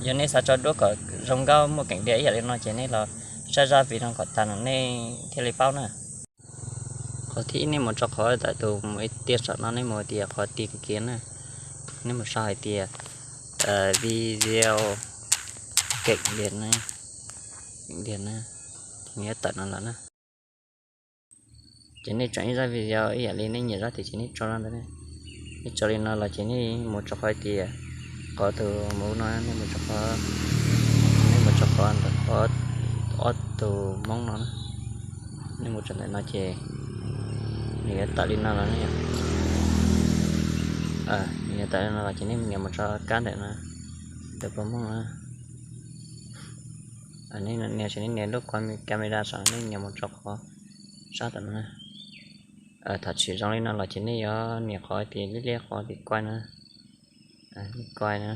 Yog nej xav tso duab kom zoo nkauj muaj keem diam ib yam li no ces nej los saib zaj video no kom tas no nej thiaj li paub na. Qhov thib ib nej mus rau qhov ntawm tus mus ib tiaj saum no nej mus tias qhov ti kiv kiv na, nej mus sau hais tias video keem diam na, keem diam na, nws yuav tawm no lawm na. Ces nej tseem ib zaj video ib yam li nej nyiam zaj twg ces nej tso zaj ntawd. Nej tso li no los ces nej mus rau qhov tias qhov tus mus no, nej mus rau qhov, nej mus rau qhov ntawm qhov ob tug Hmoob no, nej mus rau ntawm no ces nws yuav tawm li no los ne yom. Nws yuav tawm li no los ces nej nias mus rau kab ntawm no, tus pov Hmoob no. Nej nias, nej nias lub camera saum no, nej nias mus rau qhov sab tom no. Thaum tsim zoo li no los ces nej yuav nias qhov tias liab liab qhov tias kuaij na, kuaij na.